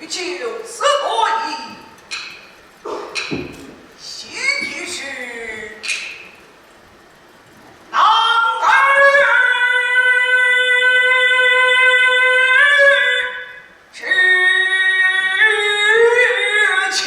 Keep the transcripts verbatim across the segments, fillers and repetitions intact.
就是所以，喜的是男儿之气。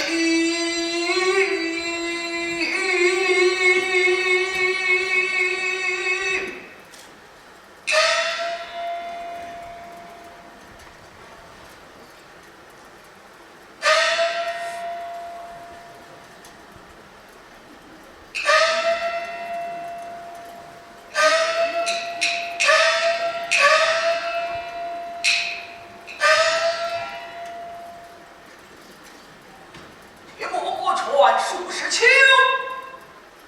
铁木果传数十秋，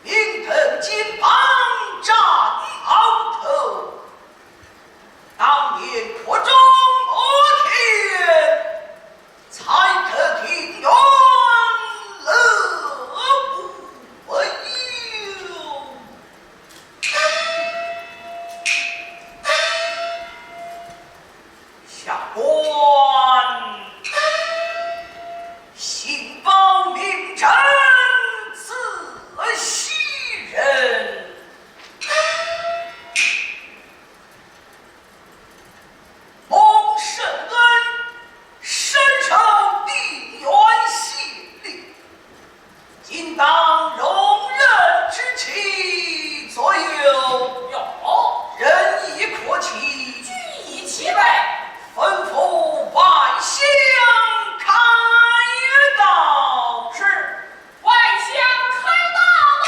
名登金榜展鳌头。当年破钟摩天，才得庭院乐无忧。 下官信报名臣，字希仁，蒙圣恩，身受定远县令。 今当荣任之期左右，哟，仁义可期，俱已齐备，吩咐外相开道。是，外相开道吧。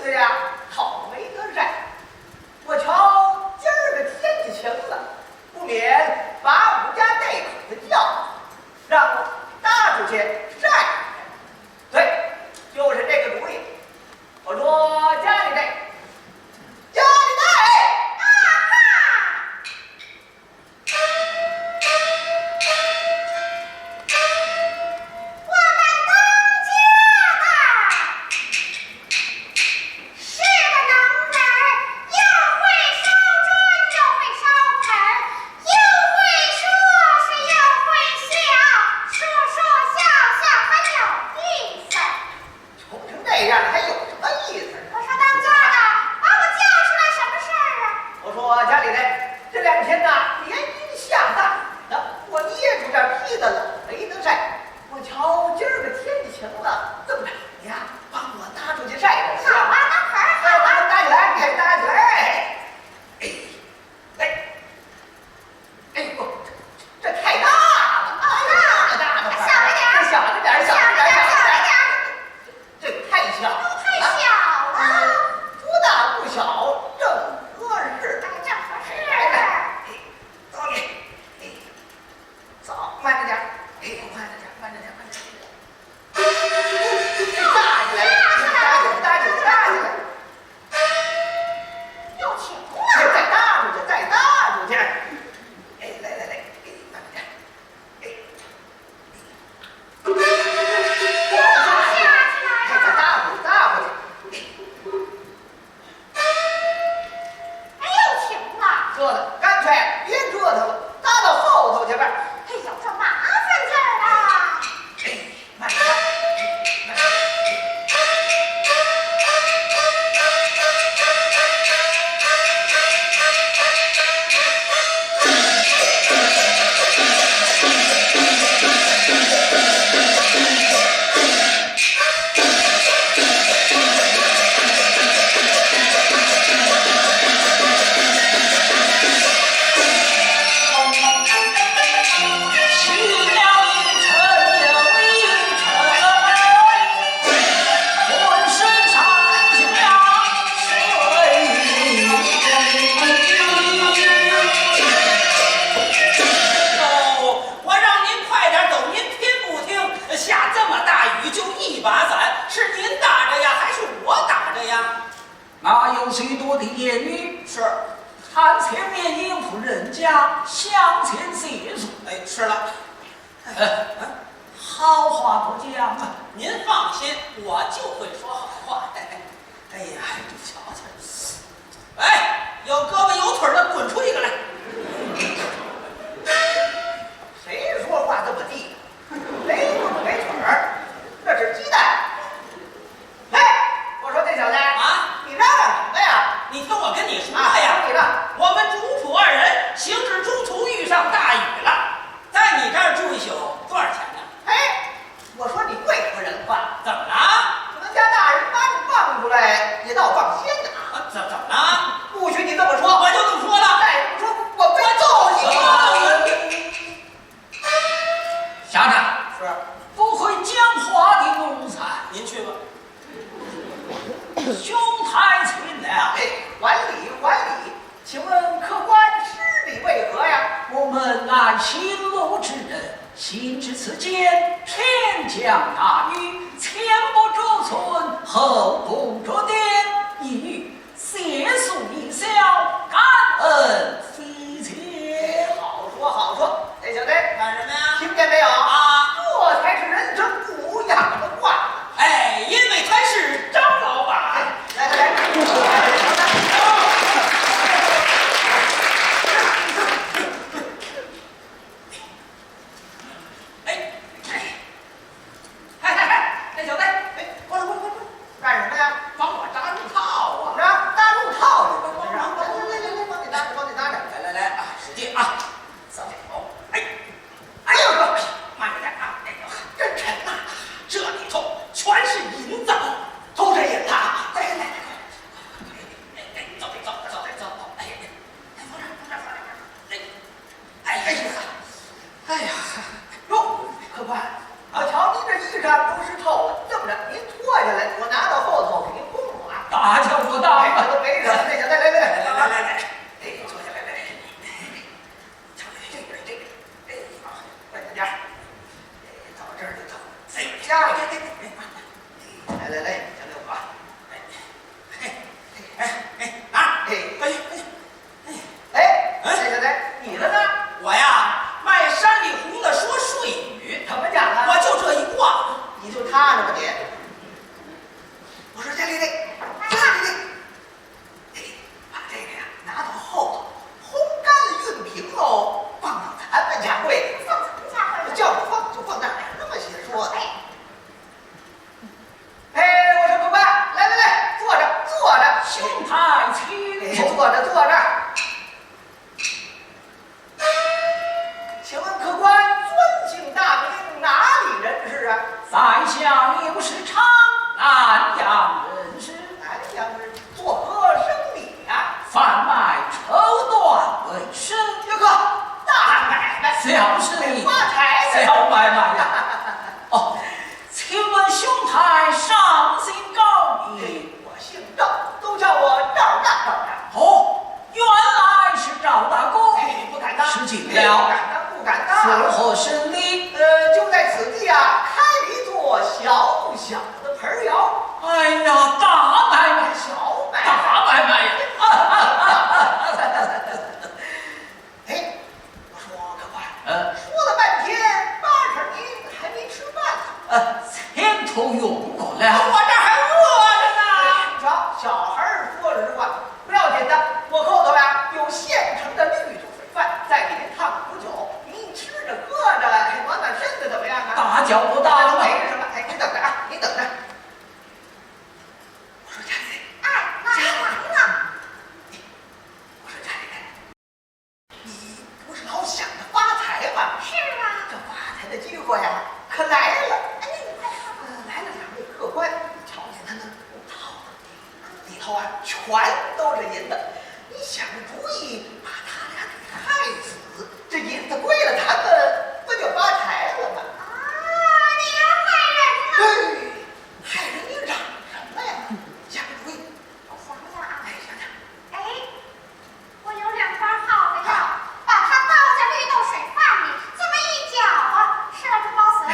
子呀，好没得晒。我瞧今儿个天气晴了，不免把我们家带口的叫，让我搭出去晒晒。对，就是这个主意。我说家里待，家里待。啊哈！我们当家的是个能人儿，又会烧砖，又会烧盆儿，又会说书，又会笑，说说笑笑，很有意思。 穷成这样了，还有什么意思？我说当家的，把我叫出来什么事儿啊？我说家里待，这两天呐，连阴下大雨呢，我捏出点披子冷没得晒。我瞧今儿个天气晴了，这么着，你呀，帮我搭出去晒晒。好啊，搭盆儿，好啊。搭起来，哎，搭起来。哎，哎，哎呦，这太大了，哎呦，这大大的盆儿，小一点儿，小一点儿，小一点儿，小一点儿。小一点儿。 这太小了，太小了。嗯，不大不小，正合适。哎，正合适。来，来，哎，走你，哎，走，慢着点儿，哎，慢着点儿，慢着点儿，慢着点儿。搭起来，搭起来，搭起来，搭起来。又停了。哎，再搭出去，再搭出去。哎，来，来，来，哎，慢着点儿，哎。 哎，再搭回去，搭回去。哎，又停了。这个，干脆别折腾了，搭到后头去吧。哎呦，这麻烦劲儿啊！哎，慢点，慢点。 哦，我让您快点走，您听不听？下这么大雨就一把伞，是您打着呀，还是我打着呀？哪有许多的言语？是。堂前面应付人家，向前谢罪。哎，是了。 呃，好话不讲啊。您放心，我就会说好话。哎呀，你瞧瞧，哎，有胳膊有腿儿的，滚出一个来。谁说话这么地道？没胳膊没腿儿，那是鸡蛋。 哎，我说这小子啊，你嚷嚷什么呀？你听我跟你说呀，啊，你的。我们主仆二人行至中途遇上大雨了，在你这儿住一宿，多少钱呢？哎，我说你会说人话。怎么了？我们家大人把你放出来，也倒放心的啊。啊，怎，怎么了？不许你这么说。我就这么说了。再这么说，我非揍你！我，我，我 乡长，是。不会讲话的奴才。您去吧。兄台请了。哎，还礼，还礼。请问客官施礼为何呀？我们乃行路之人，行至此间，天降大雨，前不着村，后不着店，一 谢宿一宵，感恩非浅。好说好说，这小子干什么呀？听见没有？啊，这才是人称不一样的话。哎，因为他是张老板。来来来，哎，哎，哎，哎，这小子，哎，过来过来过来，干什么呀？帮我招来来，小六啊，哎，哎，哎，哎，拿，哎，快去，快去。哎，哎，谁谁谁，你的呢？我呀，卖山里红的说水鱼，怎么讲啊？我就这一挂。你就踏实吧你。我说这里这，这里这，哎，把这个呀拿到后头，烘干了熨平喽，放到咱们家柜里。放咱们家柜里？叫我放就放，哪有那么些说的？哎。 哎，我说客官，来来来，坐着，坐着。兄台请坐。哎，坐着，坐着。请问客官尊姓大名，哪里人士啊？在下牛氏，长南阳人氏。南阳人，做何生理呀？贩卖绸缎为生。哟呵，大买卖，小生意，发财了。小买卖呀。哦， 请问兄台上姓高名？我姓赵，都叫我赵大，赵大。哦，原来是赵大哥。哎，不敢当。失敬了。哎，不敢当，不敢当。此处何生理？呃，就在此地啊，开了一座小小的盆儿窑。哎呀，大买卖，小买卖。大买卖呀！哎，我说客官，嗯。说了半天，八成您还没吃饭呢。呃，前头用过了。我这还饿着呢。瞧，小孩儿说实话，不要紧的，我后头呀有现成的绿豆水饭，再给您烫壶酒，您吃着喝着，哎，暖暖身子怎么样啊？大脚不大了。没什么，哎，您等着啊，您等着。我说佳琪，哎，那您忙呢？我说佳琪， 你不是老想着发财吗？是啊。这发财的机会啊，可来了。哎，你快看看。呃，来了两位客官，你瞧见他那布套子，里头啊全都是银子。你想个主意，把他俩给害死，这银子归了他们，不就发财了吗？啊，你要害人呢。哎，害人你嚷什么呀？想个主意。我想想啊。哎，想想。哎， 我有两包耗子药，把它倒在绿豆水饭里，这么一搅和，吃了就包死。哎，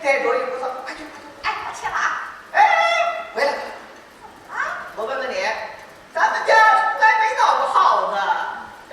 这主意不错，快去，快去。哎，我去了啊。哎，回来，回来。啊？我问问你，咱们家从来没闹过耗子，这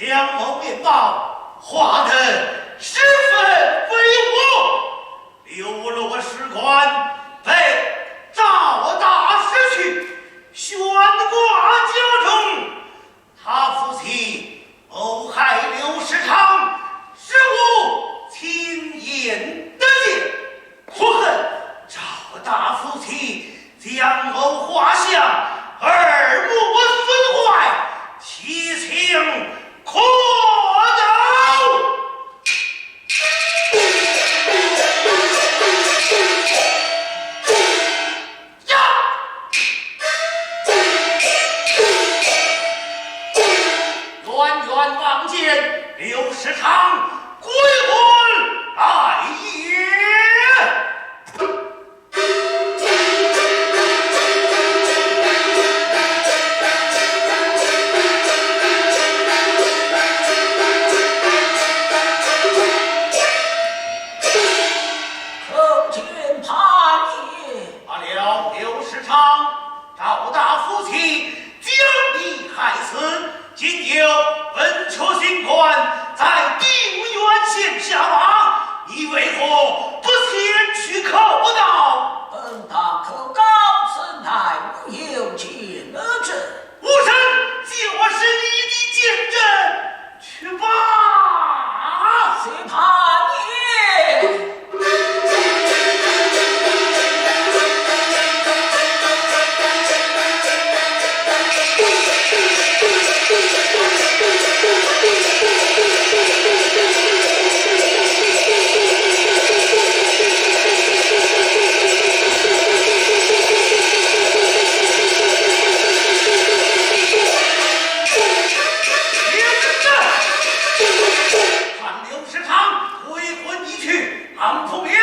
两谋面貌，画得十分威武。流落使馆被赵大失去，悬挂家中。他父亲谋害刘世昌，是无亲眼得见。 可恨赵大夫妻将谋画像，耳目损坏，其情可憎。呀！远远望见刘世昌归还来也。 可见潘爷。罢了，刘世昌，赵大夫妻将你害死，今有文车刑官在定远县下马，你为何不前去叩告？本大可告，此乃无有见证。无证，就是你的见证。 去吧。谢大爷。刘世昌，归还你去，俺不免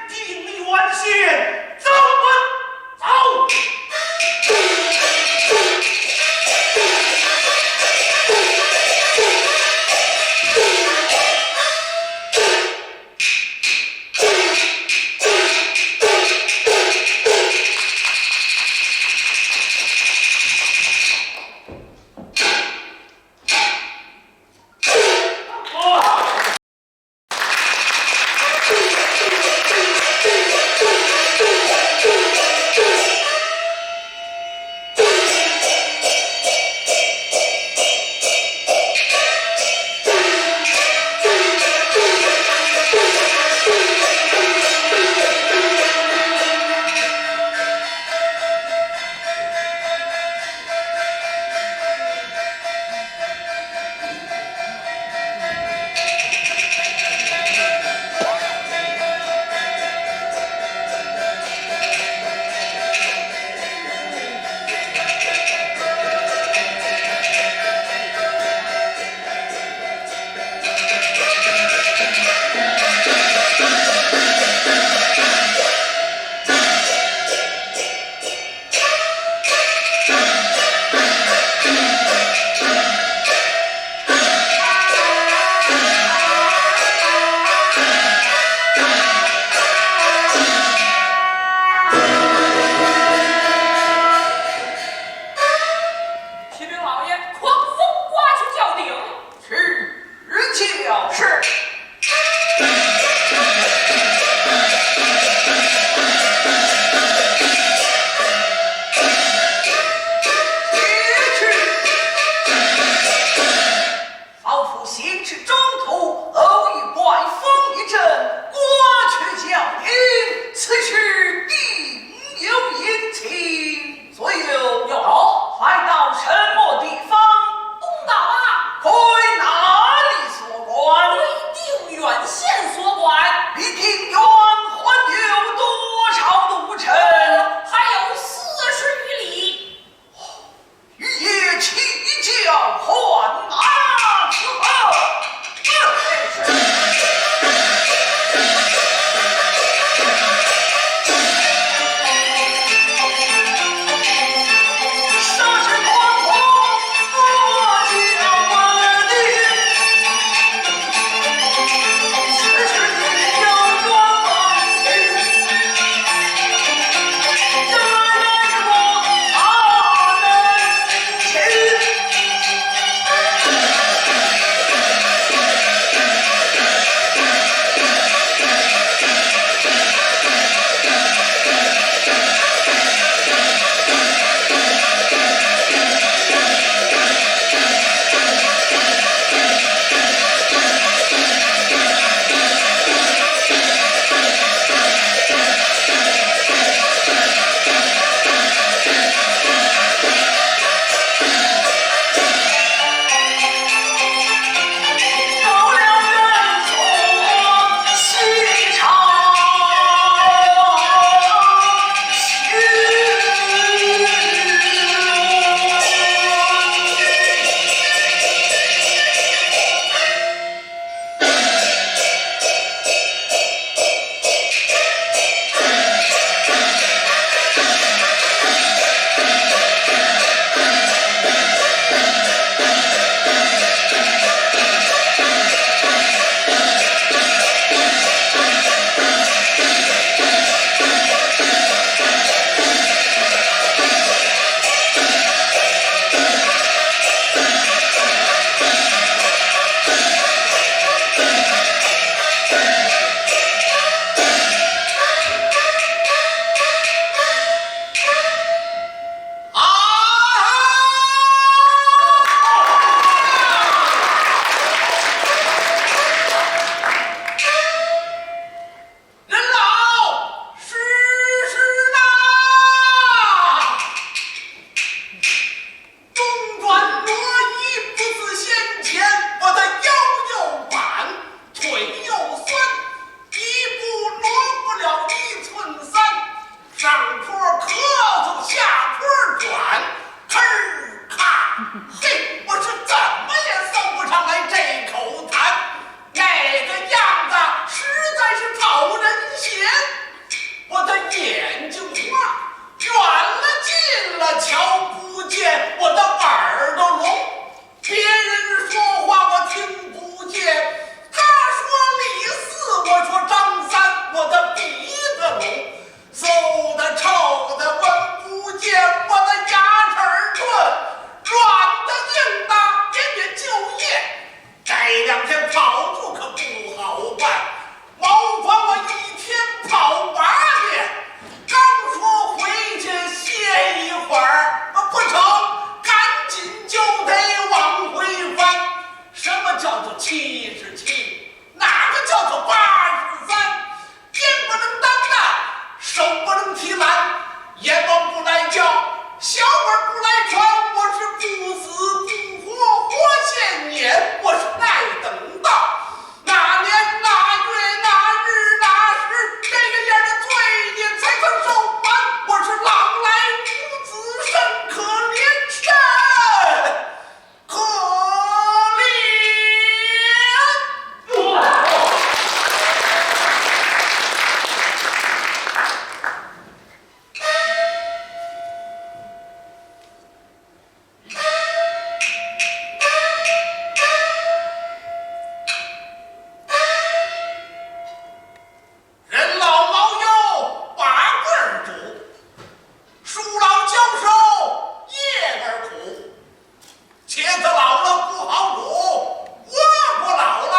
定远县走吧，走。 启禀老爷，狂风刮起轿顶。 是，就是。仿佛行至中途，偶遇怪风一阵，刮起轿顶，此事定有隐情。 所以有，有，快到什么地方？东大马。归哪里所管？归定远县所管。归定远还有多少路程？呃，还有四十余里。 于爷起轿还马伺候。七十七，哪个叫做八十三？肩不能担大，手不能提篮，阎王不来叫，小鬼不来缠，我是不死不活活现眼，我是耐等到。哪年哪月哪日哪时，这个眼儿的罪孽才曾受完，我是老来无子，甚可怜，甚可怜。人老毛腰，拔罐儿拄，树老交手，叶儿苦。茄子老了不好补，倭瓜老了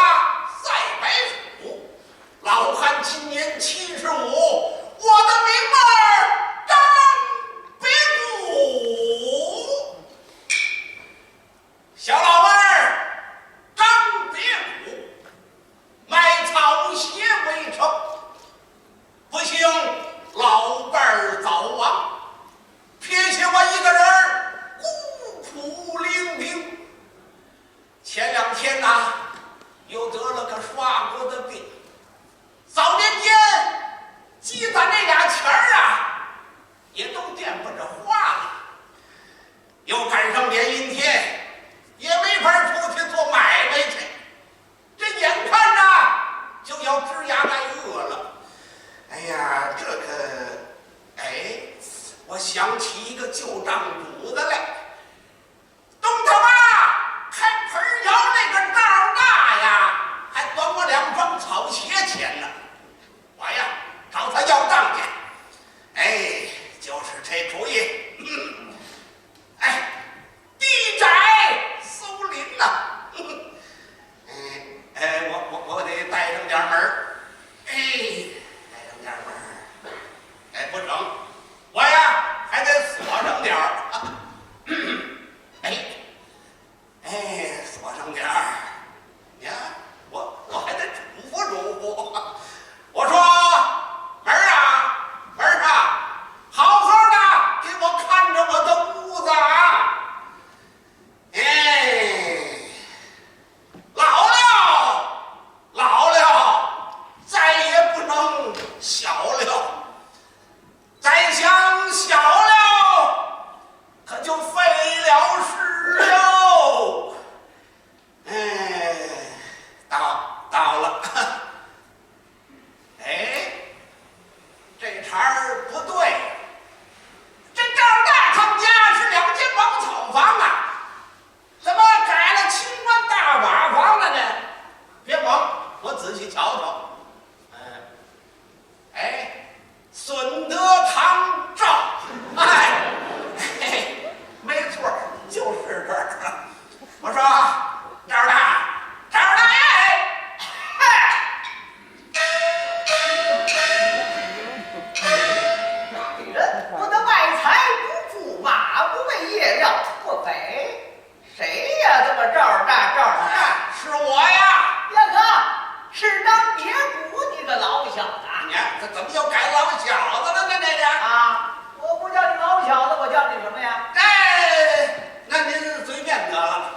赛白薯。老汉今年七十五，我的名儿张炳武。小老二张炳武，卖草鞋为生。不幸老伴儿早亡，撇下我一个人儿孤苦伶仃。前两天呐，又得了个刷锅的病。早年间积攒那俩钱儿啊，也都惦不着花了。又赶上连阴天，也没法出去做买卖去。这眼看着就要枝芽挨饿了。哎呀，这个，哎，我想起一个旧账簿子来。东他妈开盆儿窑那个赵大爷，还管我两双草鞋钱呢。我呀，找他要账去。哎，就是这主意。嗯，哎，地窄苏林呐。哎，哎，我，我，我得带上点门儿。哎，带上点门儿。哎，不成，我呀，还得锁上点儿。哎，哎，锁上点儿。你看，我，我还得嘱咐嘱咐。我说，门儿啊，门儿啊，好好的给我看着我的屋子啊。哎，老了，老了，再也不能小了。再想小了，可就费了事了。哎，到，到了。哎，这茬儿不对。这赵大他们家是两间茅草房啊，怎么改了清官大瓦房了呢？别忙，我仔细瞧瞧。哎，哎， 损德堂赵。哎，嘿，没错儿，就是这儿。我说，赵大，赵大爷，嘿，人不得卖财不付马，不卖夜，要不赔。 谁呀？这么赵大，赵大？是我呀。呀呵，是张别谷，你个老小子啊！你看，他怎么又改老小子了呢？这个啊，我不叫你老小子，我叫你什么呀？这，那您随便得了。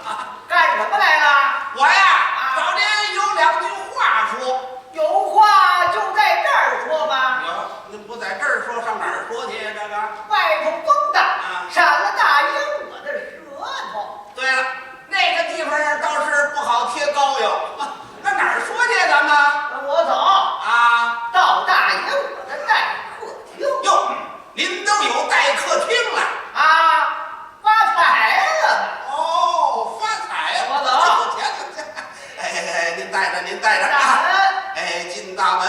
干什么来了？我呀，啊，找您有两句话说。有话就在这儿说吧。有，您不在这儿说，上哪儿说去呀？这个外头风大，啊，闪了大爷我的舌头。 对了，那个地方倒是不好贴膏药。那哪儿说去咱们？我走啊，到大爷我的待客厅。哟，您都有待客厅了啊？发财了。哦，发财了。我走。有钱有钱。哎，您带着，您带着啊。大门。哎，进大门。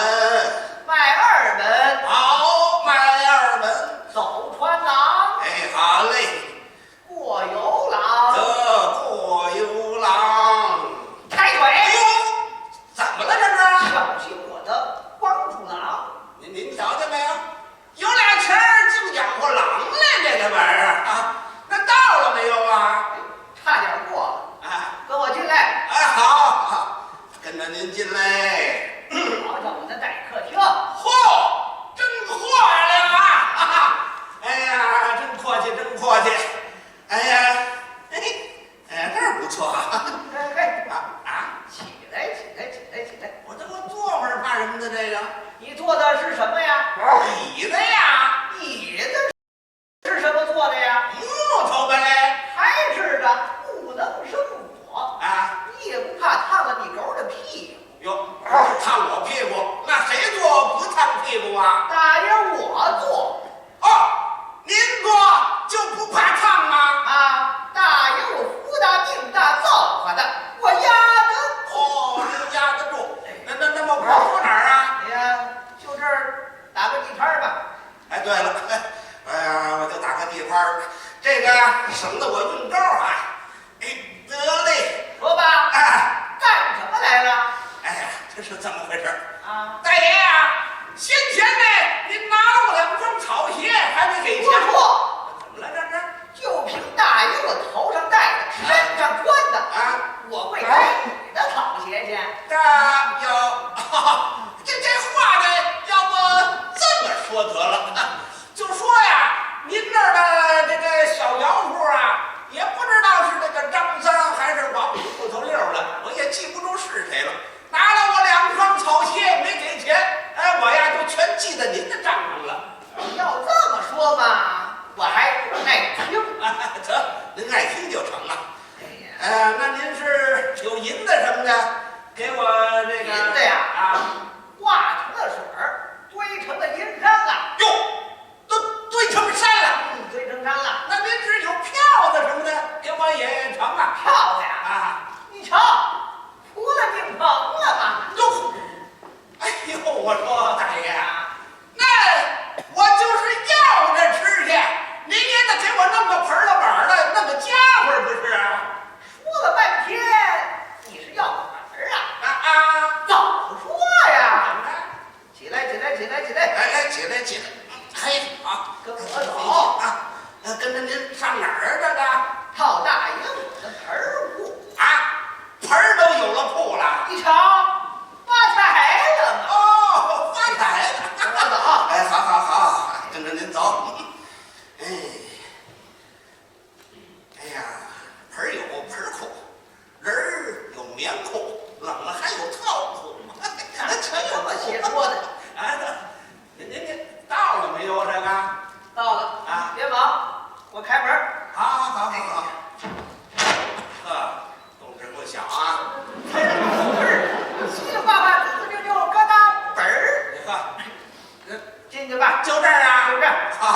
迈二门。好，迈二门。走穿堂。哎，好嘞。 过油郎。呃，过油郎。抬腿。哎呦，怎么了这是？小心我的光柱郎。您，您瞧见没有？有俩钱儿净养活狼来，这个玩意儿啊，那到了没有啊？差点过了。啊。跟我进来。哎，好，好。银子什么的，给我这个银子呀，啊，化成了水儿，堆成了银山了。哟，都堆成山了。嗯，堆成山了。那您是有票子什么的，给我也成啊。票子呀？啊，你瞧，铺了顶棚了吧？哟，哎呦，我说大爷啊，那我就是要这吃去，您也得给我弄个盆儿了碗儿了，弄个家伙儿不是啊？说了半天，你是要个盆儿啊？啊啊！早说呀！起来，起来，起来，起来！哎哎，起来起来！嘿，好，跟我走啊！呃，跟着您上哪儿这个？到大爷府的盆儿铺啊，盆儿都有了铺了。你瞧，发财了嘛！哦，发财了！我走。哎，好好好，跟着您走。哎，哎呀，盆儿有盆儿铺，人儿有棉裤，冷了还有套裤，全有这么些说的。啊，您您您到了没有？这个到了啊，别忙，我开门。好好好好。呵，动静不小啊。哎呀，不是，稀里哗啦，滋滋溜溜，咯当本儿。你看，这进去吧。就这儿啊？就这儿。好。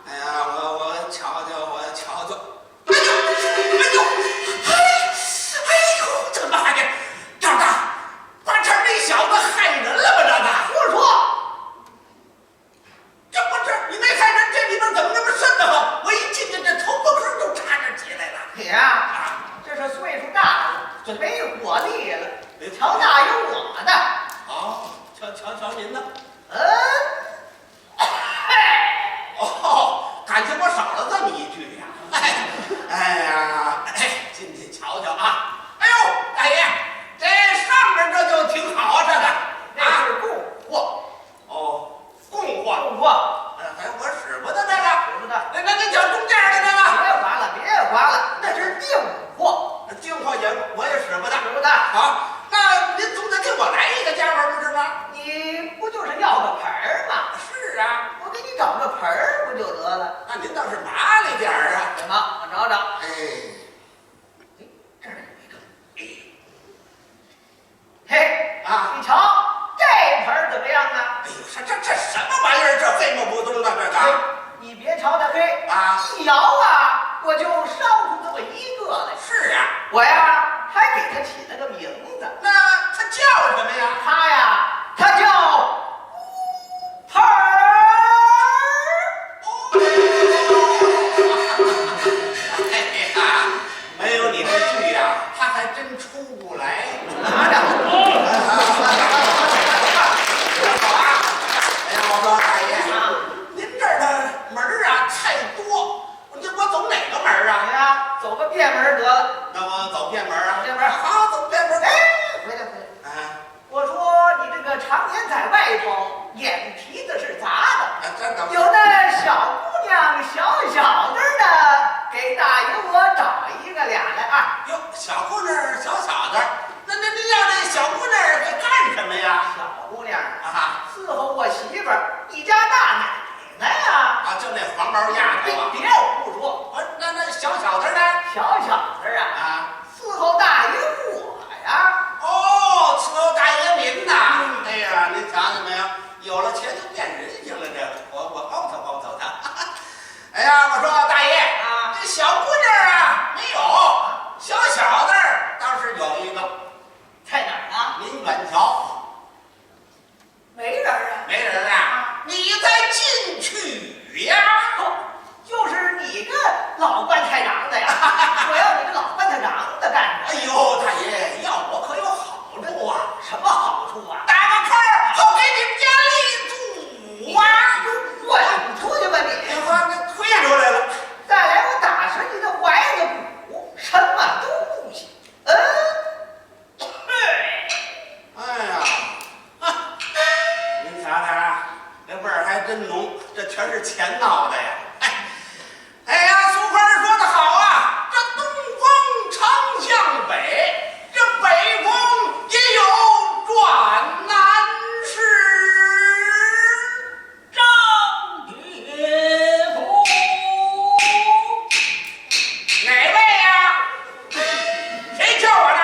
哎呀，我我瞧瞧，我瞧瞧。哎呦，哎呦，哎，哎呦，这妈的，赵大，八成那小子害人了吧？这个，胡说！这不是，你没害人，这里边怎么那么瘆得慌？我一进去，这头发根儿就扎着起来了。你呀，啊，这是岁数大了，没活力了。没活力。瞧大爷我的。哦，瞧瞧瞧您的。嗯。哦，感情我少了这么一句呀。哎，哎呀，哎，进去瞧瞧啊。哎呦，大爷，这上面这就挺好啊，这个。那是供货。哦，供货。供货。哎，还有我使不得这个。使不得。那那那叫中间的这个。别划了，别划了，那是订货。订货也我也使不得。使不得。啊，那您总得给我来一个家伙不是吗？你不就是要个盆儿吗？是啊。我给你找个盆儿不就得了？那您倒是麻利点儿啊。行，我找找。哎，哎，这儿有一个。哎，嘿，啊，你瞧这盆儿怎么样啊？哎呦，这这这什么玩意儿？这黑不隆咚的这个。嘿，你别瞧它黑啊，一摇啊，我就烧出这么一个来。是啊。我呀，还给它起了个名字。那它叫什么呀？它呀，它叫盆儿。哎呀，没有你这句呀，它还真出不来。拿着。哎呀，我说大爷，您这儿的门儿啊太多，我这我走哪个门儿啊？哎呀，走个便门儿得了。那我走便门儿啊？便门儿。好，走便门儿。哎，回来，回来。哎。 我说你这个常年在外头，眼皮子是砸的。哎，真的。有那小姑娘小小子儿的，给大爷我找一个俩来啊。哟，小姑娘小小子儿，那那您要这小姑娘是干什么呀？小姑娘啊，伺候我媳妇儿，你家大奶奶呀。啊，就那黄毛丫头啊。别别胡说。啊，那那小小子儿呢？小小子儿啊，啊。 伺候大爷我呀。哦，伺候大爷您呐。嗯。哎呀，您瞧见没有？有了钱就变人性了，这个，我我包他包他他。哎呀，我说大爷啊，这小姑娘啊没有，小小子儿倒是有一个。在哪儿呢？您远瞧。 没人儿啊？没人儿啊？啊。你再进去呀。哦，就是你个老棺材瓤子呀！我要你这老棺材瓤子干什么？哎呦，大爷，要我可有好处啊！什么好处啊？打个开儿，好给你们家立足啊！滚出去吧你！你看，那推出来了。再来，我打折你的怀子骨，什么东西？嗯。 哎呀，哈，您瞧瞧啊，这味儿还真浓，这全是钱闹的呀。哎，哎呀，俗话说得好啊，这东风常向北，这北风也有转南时。张铁虎。哪位呀？谁叫我的？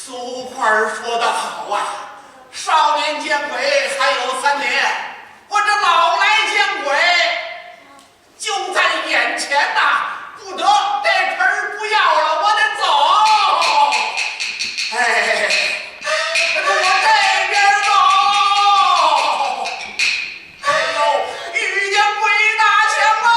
苏块儿说得好啊，少年见鬼还有三年，我这老来见鬼就在眼前呐，不得，这盆儿不要了，我得走。哎，我这边儿走。哎呦，遇见鬼打墙喽！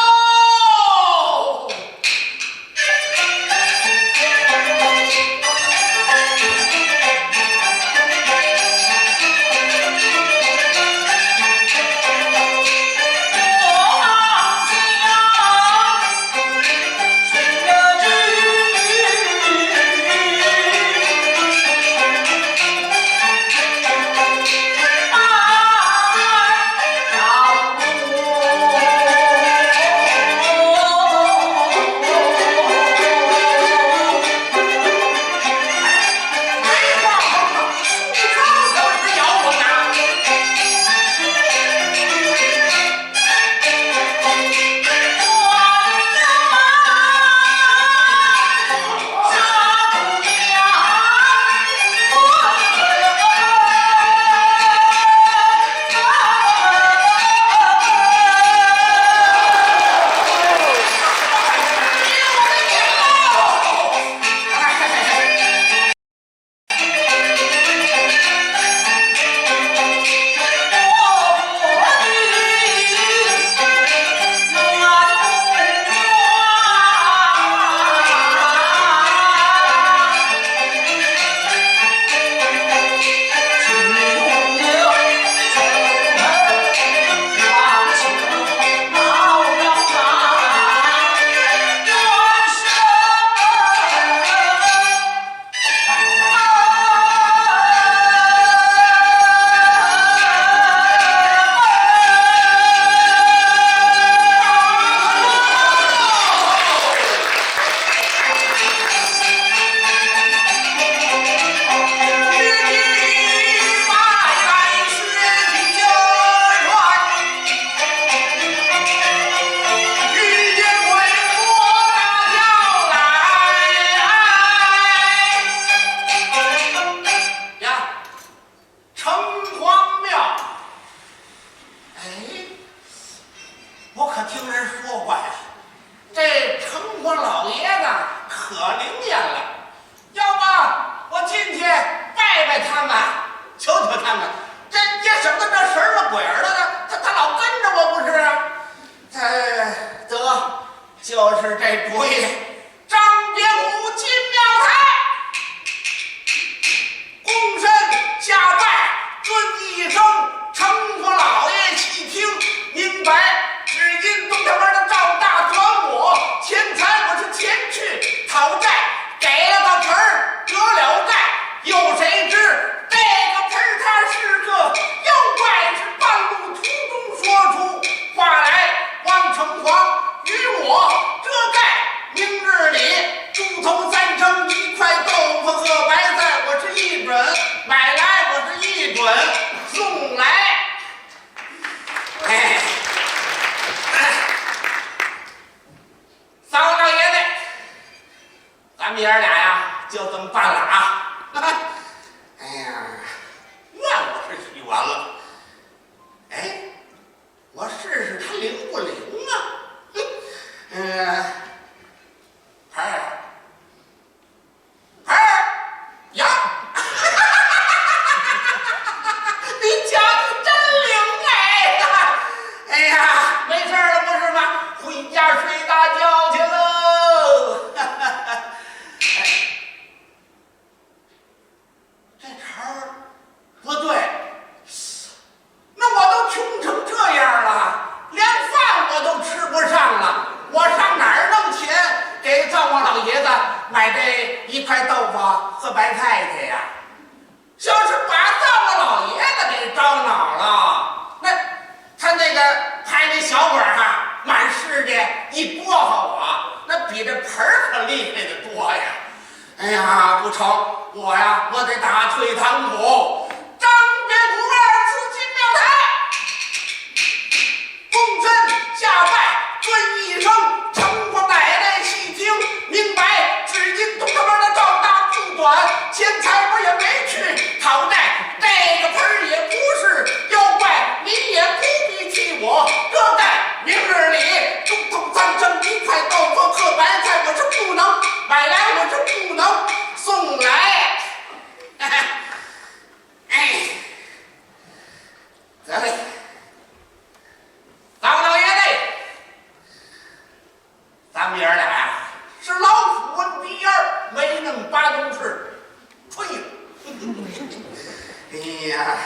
哎呀，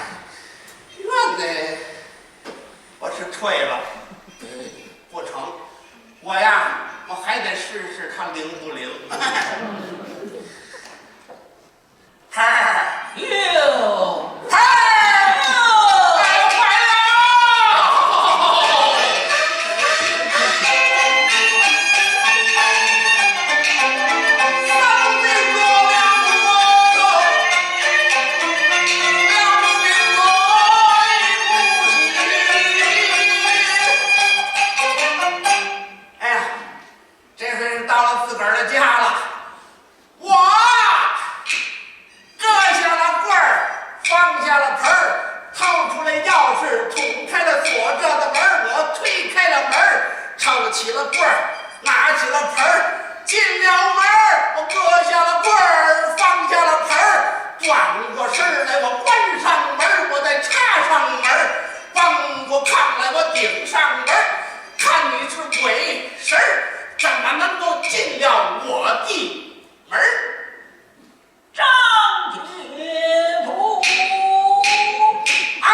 院子我是退了，不成，我呀，我还得试试它灵不灵。嘿，哟，嘿，哎，坏了！哎呀，这回到了自个儿的家了，我啊，搁下了罐儿，放下了盆儿，掏出来钥匙，捅开了锁着的门儿，我推开了门儿，抄起了罐儿，拿起了盆儿，进了门儿。我搁下了罐儿，放下了盆儿，转过身儿来，我关上门儿，我再插上门儿，翻过炕来，我顶上门儿，看你是鬼神儿，怎么能够进了我的门儿？张金图啊！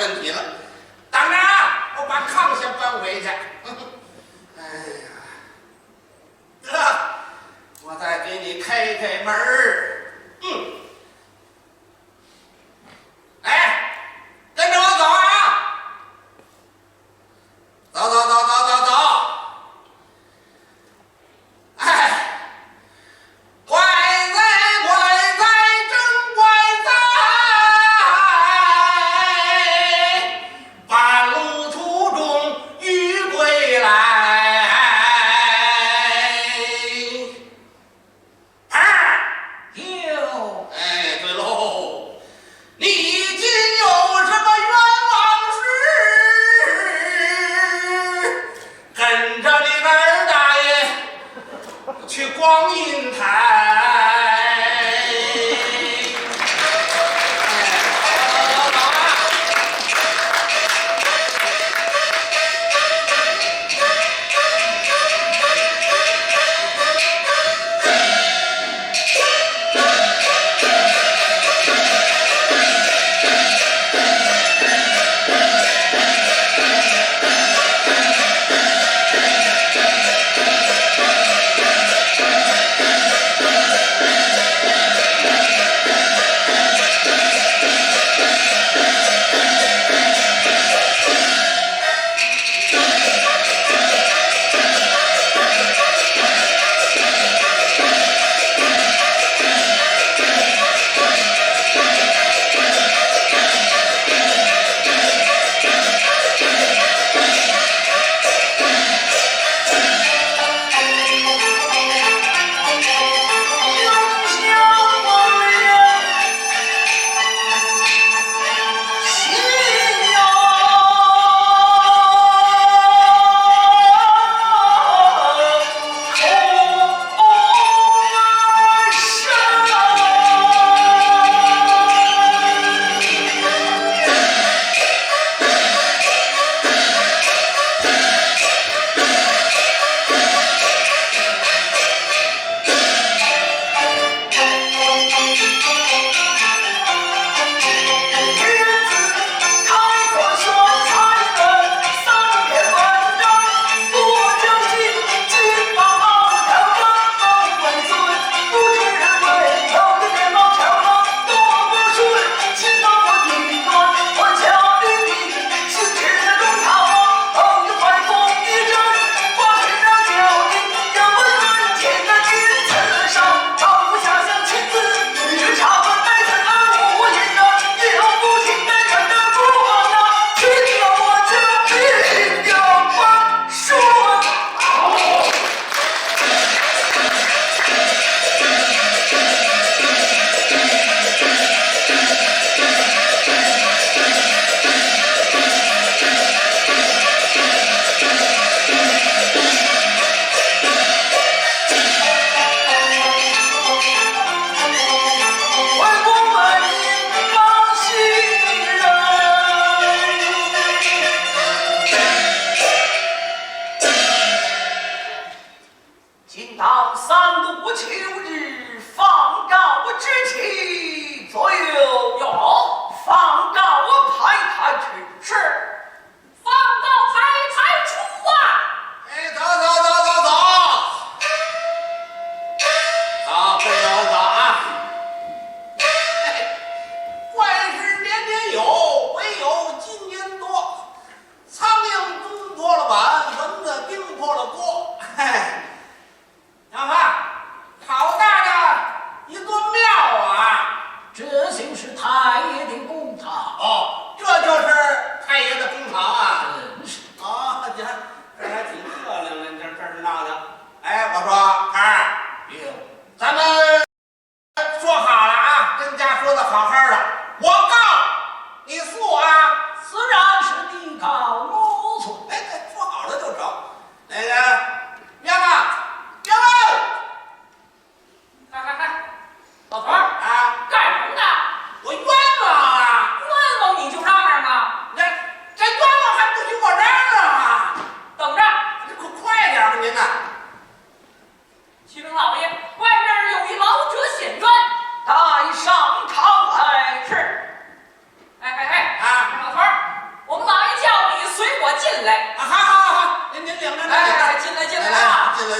问题了。等着啊，我把炕先搬回去。哎呀，这我再给你开开门儿。嗯，哎，跟着我走啊！走走走走走走。哎，怪哉怪哉，真怪哉！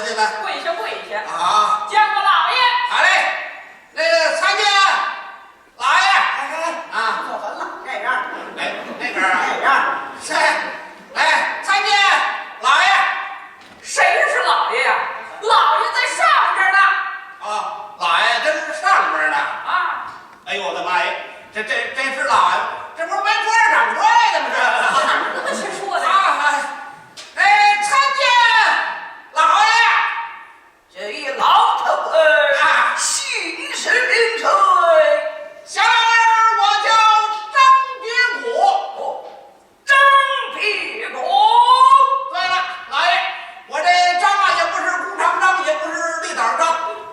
这个跪下跪下。啊，见过老爷。好嘞，那个参见老爷。哎，哎，啊，坐稳了，这边儿，哎，那边儿啊，这边儿。谁？哎，参见老爷。谁是老爷呀？老爷在上边呢。啊，老爷跟上边呢。啊，哎呦我的妈呀，这这这是老爷，这不是没桌上掌柜的吗？这个，那谁说的？啊，哎，哎，参见老爷。这一老头儿啊，姓甚名谁？小老儿，我叫张铁虎。哦，张铁虎。对了，老爷，我这张啊，也不是弓长张，也不是绿藻张，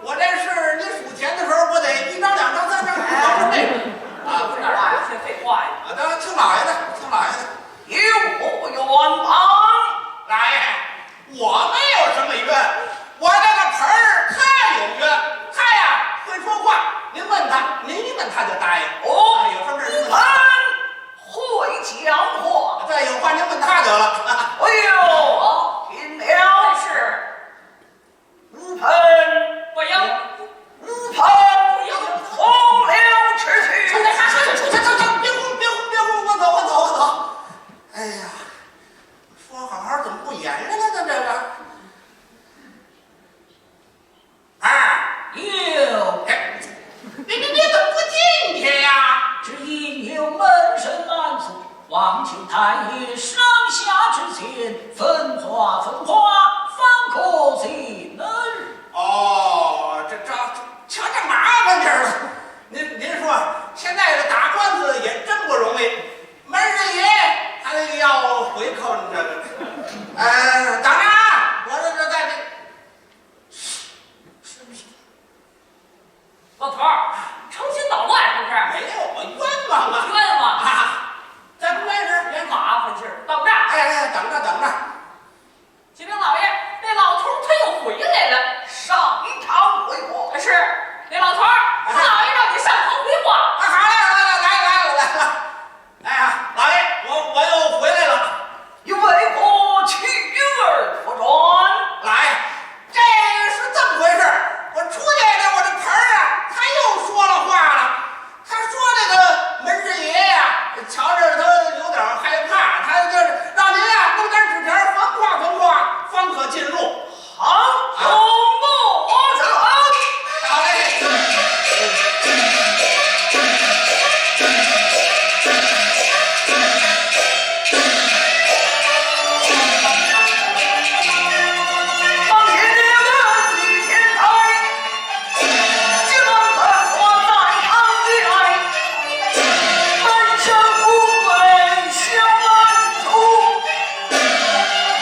我这是你数钱的时候，我得一张、两张、三张、四张，这个啊，这哪儿有些废话呀？啊，当然听老爷的，听老爷的。有何冤枉？老爷，我没有什么冤，我那个盆儿他有冤，他呀会说话，您问他，您一问他就答应。哦，啊，有什么事您问他。会讲话。对，有话您问他得了。哎呦，听了。是。无盆。不应。无盆。不应。红了出去。出去，出去，出去，出去，别轰，别轰，别轰，我走，我走，我走。哎呀，说好好怎么不言了呢？这个。啊，有。哎，你你你怎么不进去呀？只因有门人拦阻，望请太爷上下之间，分花分花，方可进耳。哦，这这这这麻烦劲儿了。您您说，现在这打官司也真不容易，门人爷还得要回扣您这个。呃，等着啊，我这这在这。 老头儿，成心捣乱是不是？没有，我冤枉啊！冤枉啊！在公园时别麻烦劲儿，等着。哎哎，等着等着。启禀老爷，那老头儿他又回来了。上堂回话。是，那老头儿，哎，老爷让你上堂回话。啊，好嘞，好嘞，来来了来了。 哎呀，老爷，我我又回来了。你为何去而复转？老爷，这是这么回事儿。我出去呢，我这盆儿啊，他又说了话了。他说这个门人爷呀，瞧着他有点儿害怕，他就是让您啊弄点纸条儿防挂防挂，方可进入。 好，容我走。好嘞。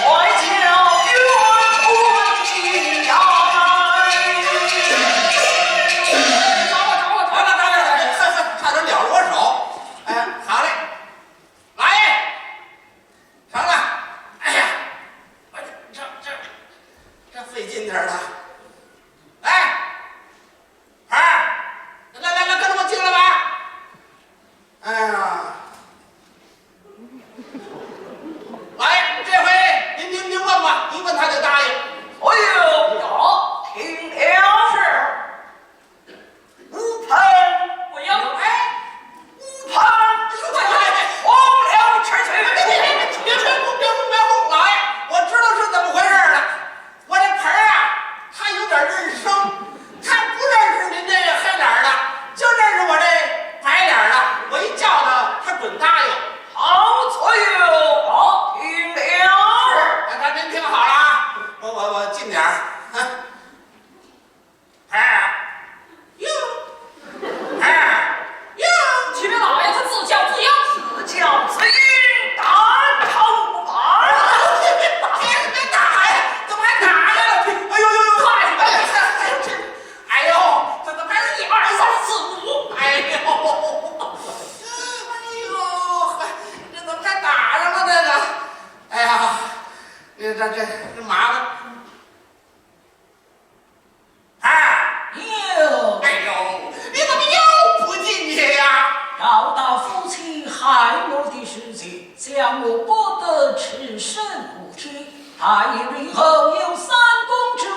快叫冤魂进衙门。着了，着了，着了，着了，这这差点了了我手。哎，好嘞，来，上来。哎呀，我这这这这费劲点儿了。来，孩儿，来来来，跟着我进来吧。哎呀， 来，这回您您您问吧，一问他就答应。哎呦，有，听了。是。无盆。不应。哎，无盆。哎呦，这这这，红了出去。别别别别别别别别别，老爷，我知道是怎么回事了。 我这盆儿啊，他有点认生，他不认识您这个黑脸儿的，就认识我这白脸儿的。我一叫他，他准答应。好嘴哟，听了。是，那您听好了啊，我我我近点儿。盆儿啊，哟，盆儿啊，哟。启禀老爷，他自叫自应。自叫自应，打他五板。别别打呀，怎么还打呀？哎呦呦呦！嗨，哎呦，这，哎呦，这怎么还是一二三四五？哎呦，哎呦，这怎么还打上了这个？哎呀，这这这这麻烦。 啊，哟，哎呦，你怎么又不进去呀？赵大夫妻害我的事情，叫我不得吃生无天。大爷以后有三公之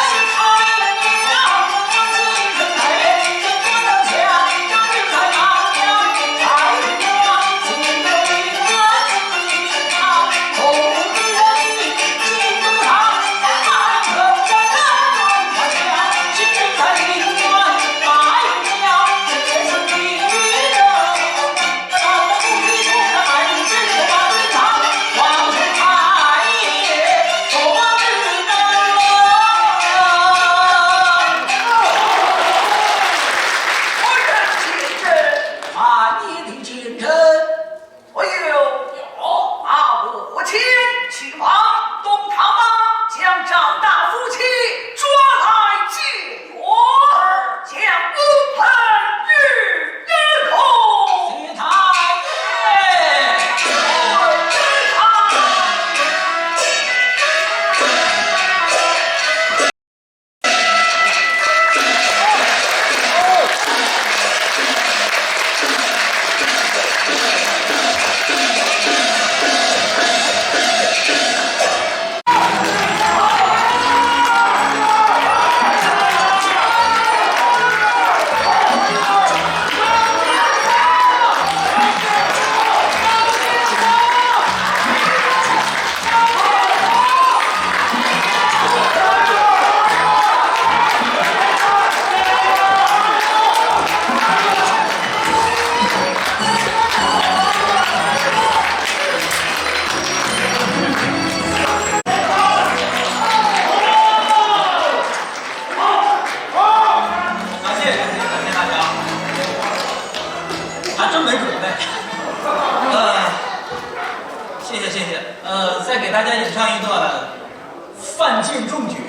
见证据。